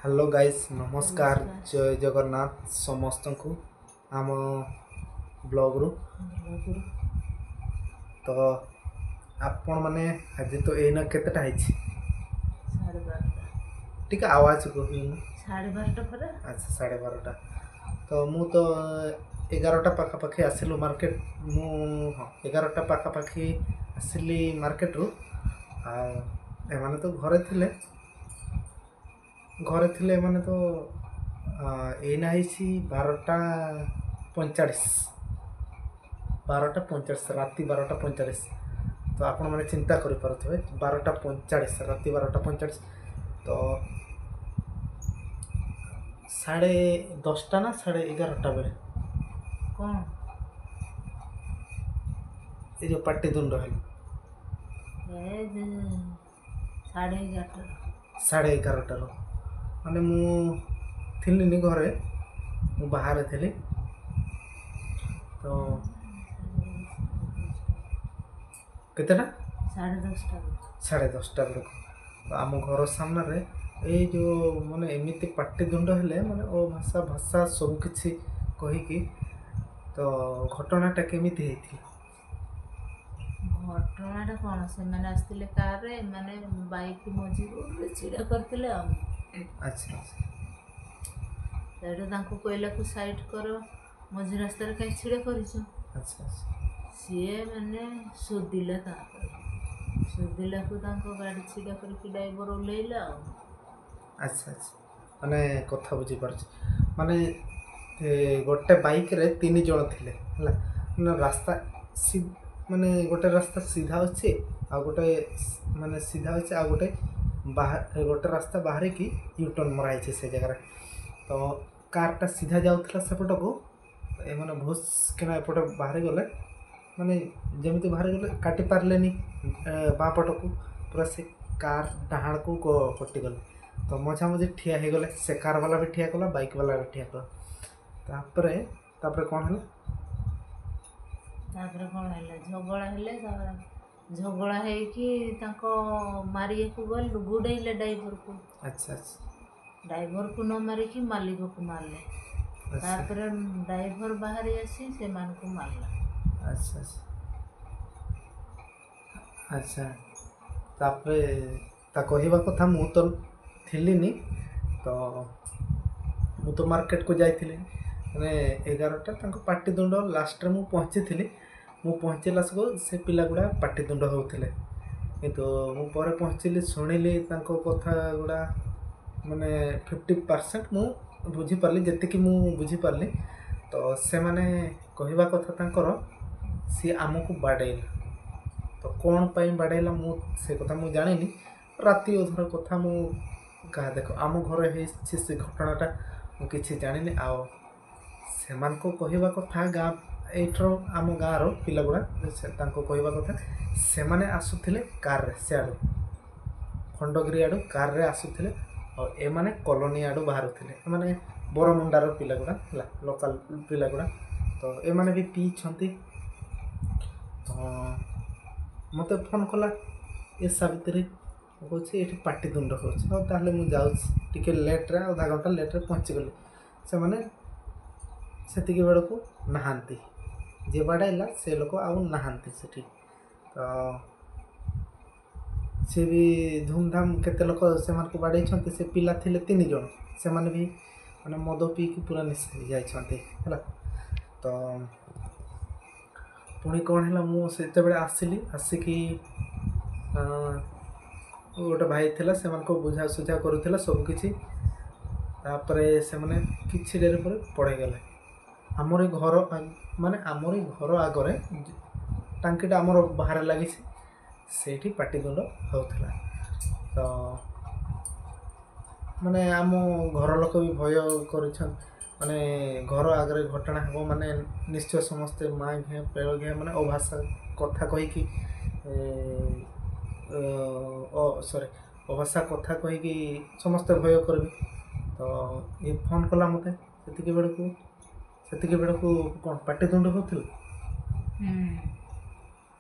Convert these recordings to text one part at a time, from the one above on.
Hello guys, ନମସ୍କାର, ଜୟ ଜଗନ୍ନାଥ ସମସ୍ତଙ୍କୁ ଆମ ବ୍ଲଗ୍ରୁ। ତ ଆପଣମାନେ ଆଜି ତ ଏଇନା କେତେଟା ହେଇଛି? 12:30। ଟିକେ ଆୱାଜ କହିବୁ। 12:30 ପରେ। ଆଚ୍ଛା, 12:30। ତ ମୁଁ ତ 11ଟା ପାଖାପାଖି ଆସିଲୁ ମାର୍କେଟ। ମୁଁ ହଁ 11ଟା ପାଖାପାଖି ଆସିଲି ମାର୍କେଟରୁ। ଆଉ ଏମାନେ ତ ଘରେ ଥିଲେ, ଘରେ ଥିଲେ ଏମାନେ। ତ ଏଇନା ହେଇଛି 12:45, 12:45, ରାତି 12:45। ତ ଆପଣମାନେ ଚିନ୍ତା କରିପାରୁଥିବେ, 12:45, ରାତି 12:45। ତ 10:30 ନା 11:30 ବେଳେ କ'ଣ ଏ ଯେଉଁ ପାଟିତୁଣ୍ଡ ହେଲା? ଏ 11:30ରୁ। 11:30ରୁ। ମାନେ ମୁଁ ଥିଲିନି ଘରେ, ମୁଁ ବାହାରେ ଥିଲି। ତ କେତେଟା? 10:30। 10:30 ବେଳକୁ ତ ଆମ ଘର ସାମ୍ନାରେ ଏଇ ଯେଉଁ ମାନେ ଏମିତି ପାଟିତୁଣ୍ଡ ହେଲେ, ମାନେ ଓ ଭାଷା ଭାଷା ସବୁ କିଛି କହିକି। ତ ଘଟଣାଟା କେମିତି ହେଇଥିଲା? ଘଟଣାଟା କ'ଣ, ସେମାନେ ଆସିଥିଲେ କାରରେ, ଏମାନେ ବାଇକ୍ ମଝି ରୋଡ଼ରେ ଛିଡ଼ା କରିଥିଲେ। ଆଉ ଆଚ୍ଛା ଆଚ୍ଛା ସେଇଠୁ ତାଙ୍କୁ କହିଲାକୁ ସାଇଡ଼୍ କର, ମଝି ରାସ୍ତାରେ କାହିଁ ଛିଡ଼ା କରିଛ? ଆଚ୍ଛା ଆଚ୍ଛା ସିଏ ମାନେ ଶୋଧିଲା, ତାପରେ ଶୋଧିଲାକୁ ତାଙ୍କ ଗାଡ଼ି ଛିଡ଼ା କରିକି ଡ୍ରାଇଭର ଓହ୍ଲେଇଲା। ଆଉ ଆଚ୍ଛା ଆଚ୍ଛା, ମାନେ କଥା ବୁଝିପାରୁଛି। ମାନେ ଗୋଟେ ବାଇକ୍ରେ 3 ଜଣ ଥିଲେ, ହେଲା ନା? ରାସ୍ତା ମାନେ ଗୋଟେ ରାସ୍ତା ସିଧା ଅଛି, ଆଉ ଗୋଟେ ମାନେ ସିଧା ଅଛି, ଆଉ ଗୋଟେ ଗୋଟେ ରାସ୍ତା ବାହାରିକି ୟୁଟର୍ନ ମରା ହେଇଛି ସେ ଜାଗାରେ। ତ କାର୍ଟା ସିଧା ଯାଉଥିଲା ସେପଟକୁ, ତ ଏମାନେ ଭୁସ୍ କିନା ଏପଟେ ବାହାରି ଗଲେ। ମାନେ ଯେମିତି ବାହାରି ଗଲେ, କାଟି ପାରିଲେନି ବାଁ ପଟକୁ, ପୁରା ସେ କାର୍ ଡାହାଣକୁ କଟିଗଲେ। ତ ମଝାମଝି ଠିଆ ହେଇଗଲେ। ସେ କାର୍ ବାଲା ବି ଠିଆ କଲା, ବାଇକ୍ ବାଲା ବି ଠିଆ କଲା। ତାପରେ ତାପରେ କ'ଣ ହେଲା? ତାପରେ କ'ଣ ହେଲା, ଝଗଡ଼ା ହେଲେ। ତାପରେ ଝଗଡ଼ା ହେଇକି ତାଙ୍କ ମାରିବାକୁ ଗଲେ, ଗୁଡ଼େଇଲେ ଡ୍ରାଇଭରକୁ। ଆଚ୍ଛା ଆଚ୍ଛା ଡ୍ରାଇଭରକୁ ନ ମାରିକି ମାଲିକକୁ ମାରିଲେ। ତାପରେ ଡ୍ରାଇଭର ବାହାରି ଆସି ସେମାନଙ୍କୁ ମାରିଲା। ଆଚ୍ଛା ଆଚ୍ଛା ଆଚ୍ଛା ତାପରେ ତା କହିବା କଥା, ମୁଁ ତ ଥିଲିନି, ତ ମୁଁ ତ ମାର୍କେଟକୁ ଯାଇଥିଲି। ମାନେ 11ଟା ତାଙ୍କ ପାଟିତୁଣ୍ଡ ଲାଷ୍ଟରେ ମୁଁ ପହଞ୍ଚିଥିଲି। ମୁଁ ପହଞ୍ଚିଲା ସବୁ ସେ ପିଲା ଗୁଡ଼ା ପାଟିତୁଣ୍ଡ ହେଉଥିଲେ। କିନ୍ତୁ ମୁଁ ପରେ ପହଞ୍ଚିଲି, ଶୁଣିଲି ତାଙ୍କ କଥା ଗୁଡ଼ା, ମାନେ 50% ମୁଁ ବୁଝିପାରିଲି, ଯେତିକି ମୁଁ ବୁଝିପାରିଲି। ତ ସେମାନେ କହିବା କଥା ତାଙ୍କର, ସିଏ ଆମକୁ ବାଡ଼େଇଲା। ତ କ'ଣ ପାଇଁ ବାଡ଼େଇଲା, ମୁଁ ସେ କଥା ମୁଁ ଜାଣିନି। ରାତି ଅଧର କଥା, ମୁଁ କାହା ଦେଖ ଆମ ଘରେ ହେଇଛି ସେ ଘଟଣାଟା, ମୁଁ କିଛି ଜାଣିନି। ଆଉ ସେମାନଙ୍କ କହିବା କଥା, ଗାଁ ଏଇଠର ଆମ ଗାଁର ପିଲା ଗୁଡ଼ା, ତାଙ୍କ କହିବା କଥା, ସେମାନେ ଆସୁଥିଲେ କାର୍ରେ ସିଆଡ଼ୁ, ଖଣ୍ଡଗିରି ଆଡ଼ୁ କାର୍ରେ ଆସୁଥିଲେ, ଆଉ ଏମାନେ କଲୋନୀ ଆଡ଼ୁ ବାହାରୁଥିଲେ। ଏମାନେ ବରମୁଣ୍ଡାର ପିଲା ଗୁଡ଼ା, ହେଲା, ଲୋକାଲ ପିଲା ଗୁଡ଼ା। ତ ଏମାନେ ବି ପିଇଛନ୍ତି। ତ ମୋତେ ଫୋନ୍ କଲା ଏ ସାବିତ୍ରୀ, କହୁଛି ଏଇଠି ପାଟିତୁଣ୍ଡ ହେଉଛି। ହଉ ତାହେଲେ ମୁଁ ଯାଉଛି। ଟିକେ ଲେଟ୍ରେ, ଅଧା ଘଣ୍ଟା ଲେଟ୍ରେ ପହଞ୍ଚିଗଲି। ସେମାନେ ସେତିକି ବେଳକୁ ନାହାନ୍ତି। ଯିଏ ବାଡ଼େଇଲା ସେ ଲୋକ ଆଉ ନାହାନ୍ତି ସେଠି। ତ ସିଏ ବି ଧୁମଧାମ କେତେ ଲୋକ ସେମାନଙ୍କୁ ବାଡ଼େଇଛନ୍ତି। ସେ ପିଲା ଥିଲେ 3 ଜଣ, ସେମାନେ ବି ମାନେ ମଦ ପିଇକି ପୁରା ନିଶା ହେଇଯାଇଛନ୍ତି, ହେଲା। ତ ପୁଣି କ'ଣ ହେଲା, ମୁଁ ସେତେବେଳେ ଆସିଲି, ଆସିକି ଗୋଟେ ଭାଇ ଥିଲା, ସେମାନଙ୍କୁ ବୁଝାସୁଝା କରୁଥିଲା ସବୁକିଛି। ତାପରେ ସେମାନେ କିଛି ଡେରି ପରେ ପଳେଇଗଲେ। ଆମରି ଘର ମାନେ ଆମରି ଘର ଆଗରେ ଟାଙ୍କିଟା ଆମର ବାହାରେ ଲାଗିଛି, ସେଇଠି ପାଟିତୁଣ୍ଡ ହେଉଥିଲା। ତ ମାନେ ଆମ ଘର ଲୋକ ବି ଭୟ କରିଛନ୍ତି। ମାନେ ଘର ଆଗରେ ଘଟଣା ହେବ ମାନେ ନିଶ୍ଚୟ ସମସ୍ତେ ମା ଘିଆ ପେଳ ଘିଆ, ମାନେ ଅଭାଷା କଥା କହିକି, ସରି, ଅଭାଷା କଥା କହିକି ସମସ୍ତେ ଭୟ କରିବେ। ତ ଇଏ ଫୋନ୍ କଲା ମୋତେ ସେତିକି ବେଳକୁ। ସେତିକି ବେଳକୁ କ'ଣ ପାଟିତୁଣ୍ଡ ହେଉଥିଲା?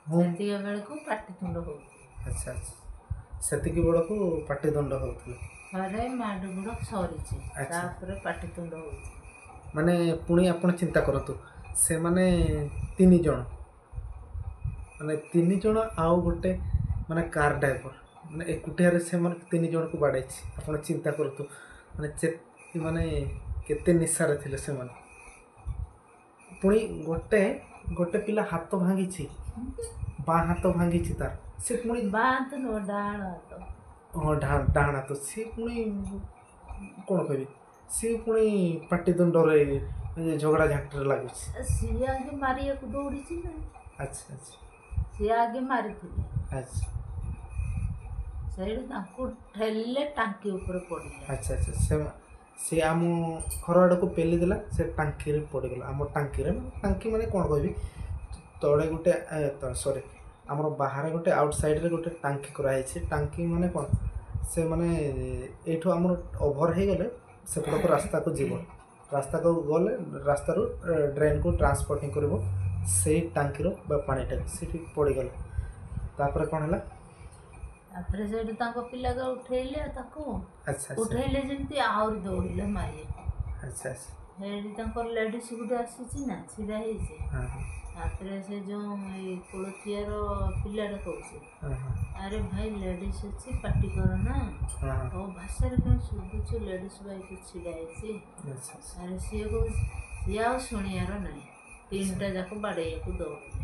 ସେତିକି ବେଳକୁ ପାଟିତୁଣ୍ଡ ହେଉଥିଲା। ଆଚ୍ଛା ଆଚ୍ଛା, ସେତିକି ବେଳକୁ ପାଟିତୁଣ୍ଡ ହେଉଥିଲା। ଥରେ ମାଡ଼ ଗୋଡ଼ ସରିଛି। ଆଚ୍ଛା। ତାପରେ ପାଟିତୁଣ୍ଡ ହେଉଛି। ମାନେ ପୁଣି ଆପଣ ଚିନ୍ତା କରନ୍ତୁ, ସେମାନେ 3 ଜଣ, ମାନେ 3 ଜଣ ଆଉ ଗୋଟେ ମାନେ କାର୍ ଡ୍ରାଇଭର, ମାନେ ଏକୁଟିଆରେ ସେମାନେ 3 ଜଣକୁ ବାଡ଼େଇଛି। ଆପଣ ଚିନ୍ତା କରନ୍ତୁ, ମାନେ ମାନେ କେତେ ନିଶାରେ ଥିଲେ ସେମାନେ। ପୁଣି ଗୋଟେ ପିଲା ହାତ ଭାଙ୍ଗିଛି, ବାଁ ହାତ ଭାଙ୍ଗିଛି ତାର। ସେ ପୁଣି ବାଁ ହାତ ନୁହଁ, ଡାହାଣ ହାତ। ହଁ, ଡାହାଣ ହାତ। ସିଏ ପୁଣି କ'ଣ କହିବି, ସିଏ ପୁଣି ପାଟିତୁଣ୍ଡରେ ଝଗଡ଼ା ଝାଣ୍ଟିରେ ଲାଗୁଛି। ସିଏ ଆଗେ ମାରିବାକୁ ଦୌଡ଼ିଛି ନା। ଆଚ୍ଛା ଆଚ୍ଛା ସିଏ ଆଗେ ମାରିଥିଲେ। ସେଇଠୁ ତାଙ୍କୁ ଠେଲିଲେ, ଟାଙ୍କି ଉପରେ ପଡ଼ିଲା। ଆଚ୍ଛା ଆଚ୍ଛା, ସେ ଆମ ଘର ଆଡ଼କୁ ପେଲି ଦେଲା, ସେ ଟାଙ୍କିରେ ପଡ଼ିଗଲା। ଆମ ଟାଙ୍କିରେ, ଟାଙ୍କି ମାନେ କ'ଣ କହିବି, ତଳେ ଗୋଟେ, ସରି, ଆମର ବାହାରେ ଗୋଟେ ଆଉଟ୍ ସାଇଡ଼୍ରେ ଗୋଟେ ଟାଙ୍କି କରାହେଇଛି। ଟାଙ୍କି ମାନେ କ'ଣ, ସେ ମାନେ ଏଇଠୁ ଆମର ଓଭର ହେଇଗଲେ ସେପଟକୁ ରାସ୍ତାକୁ ଯିବ। ରାସ୍ତାକୁ ଗଲେ ରାସ୍ତାରୁ ଡ୍ରେନ୍କୁ ଟ୍ରାନ୍ସପୋର୍ଟିଂ କରିବ ସେଇ ଟାଙ୍କିର ବା ପାଣିଟାକୁ। ସେଠି ପଡ଼ିଗଲା। ତାପରେ କ'ଣ ହେଲା? ତାପରେ ସେଇଠୁ ତାଙ୍କ ପିଲାକୁ ଉଠେଇଲେ ତାକୁ। ଆଚ୍ଛା ଆଚ୍ଛା ଉଠେଇଲେ ଯେମିତି ଆହୁରି ଦୌଡ଼ିଲେ ମାରିବାକୁ। ଆଚ୍ଛା ଆଚ୍ଛା ସେଇଠି ତାଙ୍କର ଲେଡ଼ିସ୍ ଗୋଟେ ଆସିଛି ନା, ଛିଡ଼ା ହେଇଛି। ହଁ ହଁ ତାପରେ ସେ ଯେଉଁ ଏଇ କୋଳଥିଆର ପିଲାଟା କହୁଛି, ହଁ ହଁ ଆରେ ଭାଇ, ଲେଡ଼ିସ୍ ଅଛି, ପାଟି କର ନା। ହଁ ହଁ ତୋ ଭାଷାରେ କାଇଁ ଶୋଧୁଛୁ? ଲେଡ଼ିସ୍ ବାଇକ୍ ଛିଡ଼ା ହେଇଛି। ଆଚ୍ଛା ଆଚ୍ଛା ଆରେ ସିଏ କହୁଛି, ସିଏ ଆଉ ଶୁଣିବାର ନାହିଁ, ତିନିଟା ଯାକ ବାଡ଼େଇବାକୁ ଦୌଡ଼ିଲେ।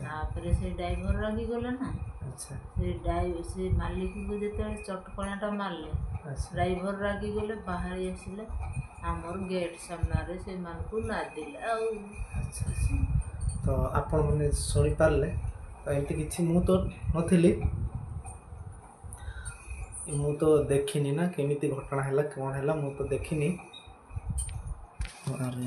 ତାପରେ ସେ ଡ୍ରାଇଭର ରାଗିଗଲେ ନା। ସେ ମାଲିକକୁ ଯେତେବେଳେ ଚଟକଣାଟା ମାରିଲେ, ଡ୍ରାଇଭର ରାଗିଗଲେ, ବାହାରି ଆସିଲେ, ଆମର ଗେଟ୍ ସାମ୍ନାରେ ସେମାନଙ୍କୁ ନାଦିଲା ଆଉ। ଆଚ୍ଛା ଆଚ୍ଛା, ତ ଆପଣମାନେ ଶୁଣିପାରିଲେ ତ, ଏମିତି କିଛି ମୁଁ ତ ନଥିଲି, ମୁଁ ତ ଦେଖିନି ନା କେମିତି ଘଟଣା ହେଲା, କ'ଣ ହେଲା, ମୁଁ ତ ଦେଖିନି। ଆରେ।